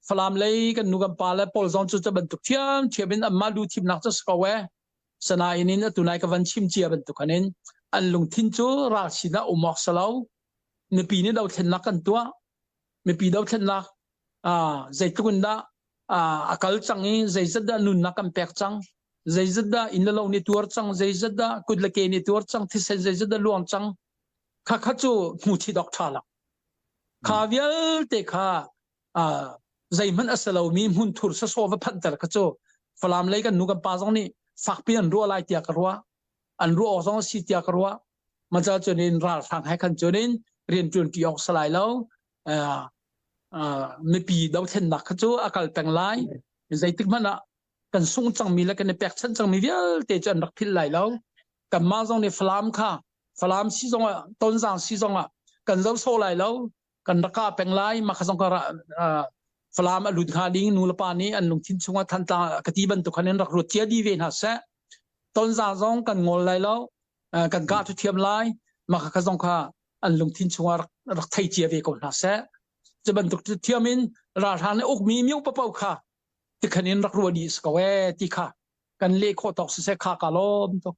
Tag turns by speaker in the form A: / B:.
A: Falam lei kan nu kan pa le pawl zong cu cu bantuk thiamthiam in anmah lu thimnak cu si ko ee. Sanain in atu nai ka van chim cia bantuk in an lungthin cu ral sinah um awk si lo. Mipi nih dothlennak kan tuah. Mipi dothlennak zeitluk in dah a kal cang i zeizat dah nunnak kan pek cang. Zeizat dah inn le lo nih tuar cang, zeizat dah kut le ke nih tuar cang, thisen zeizat dah luang cang. Kha kha cu hmu chit awk ṭha lo. Kha vialte kha zeihmanh a si lomi hmunthur sawsawh va phanhter kha cu Falam lei kan nu kan pa zong nih fakpi an ruah lai tiah ka ruah. An ruah awk zong a si tiah ka ruah. Maca cun in ralhrang he khan cun in rian ṭuan ṭi awk si lai lo. Mipi dothlennak kha cu a kal peng lai. Zeitik hmanh ah kan sung cangmi le kan i pekchanh cangmi vialte cu an rak philh lai lo. Kanmah zong nih Falam kha Falam si zongah Tonzang si zongah kan zo sawh lai lo. Kan rak kah peng lai mah kha zong ka Falam a lut hnga ding nu le pa nih an lungthin chungah Thantlang ka ti bantuk khan in rak ruat cia dih ve hna seh. Tonzang zong kan ngol lai lo. Kan kah cu thiam lai. Mah kha zong kha an lungthin chungah rak, rak thei cia ve ko hna seh. Cu bantuk thiam in ralhrang nih ukmi miu papo kha tikhan in rak ruah dih si ko ee ti kha kan leh khawh tawk siseh kha ka lawm tuk.